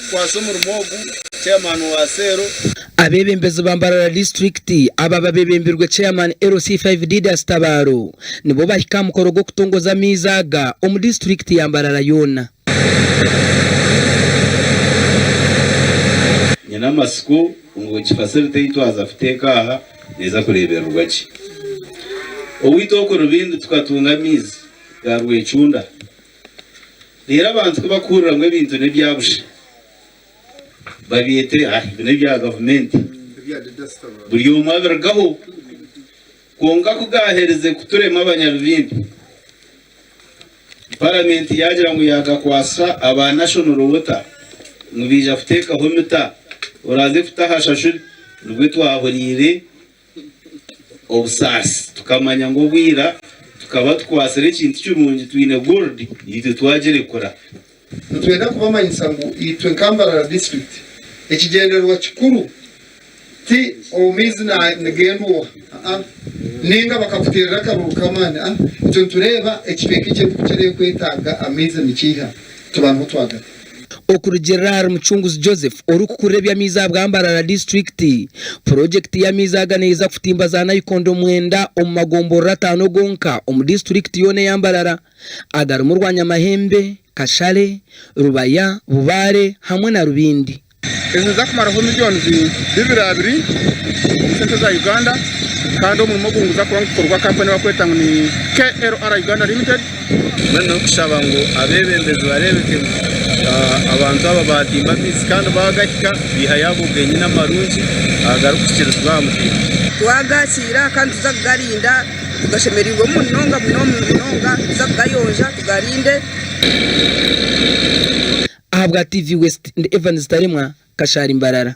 Bakukwasa omurimo ogu chairman wa seero. Abeebembezi ba Mbarara disiturikiti aba babebembirwe Chairman LC5 Didas Tabaro nibo bahika aha mukoro gw'okutongoza amaizi aga omu disiturikiti ya Mbarara yoona. Nyine amatsiko ngu egi facility ei twaza kuteeka aha neeza kureebererwa gye. Owaitu okwo Rubindi tukatunga amaizi ga Rwecunda. Reero abantu ku bakuhurira ngu ebintu n'ebya busha, babyete ah ebi n'ebya gavumenti, buri omwe abirugaho. Kwonka ku gaaherize kuturema abanyarubindi, paramenti yaagira ngu yaagakwasa aba National Water ngu baija kuteekaho mita, oraaze kutaha ashashure, nibwo twahuriire Obusaasi, tukamanya ngu obwira tukaba tukwatsire ekintu kirungi twine gold itwe twagirekura. Nitwenda kubamanyisa ngu itwe nka Mbarara district ekigyendererwa kikuru ti amaizi nigendwa oha aa ninga bakakuterera akaruru kamaani aa itwe nitureeba ekicweka ekirikukirayo kwetaaga amaizi nikiiha tuba niho twagata. Okurugiirira ahari Mucunguzi Joseph orikukurira eby'amaizi ahabwa Mbarara disiturikiti, purogyekiti y'amaizi aga neija kutimba za nayikondo mwenda omu magomborora ataano gonka omu disiturikiti yoona eya Mbarara agarimu Rwanyamahembe, Kashare, Rubaya, Bubaare hamwe na Rubindi. Ezi niza kumaraho millions 220 omu sente za Uganda kandi omurimo ogu niguza kuba nigukorwa kampani ei barikweta ngu ni KLR Uganda Limited. Mbwenu n'okushaba ngu abeebembezi bareebeke ngu abantu aba baatimba amaizi kandi baagahika baihayo ago genyine amarungi agarikuhikiirizibwa aha mutindo. Twagakiira kandi tuza kugarinda tugashemereirwemu munonga munonga tuza kugayonja tugarinde. Ahabwa TV West ndi Evans Taremwa, Kashari Mbarara.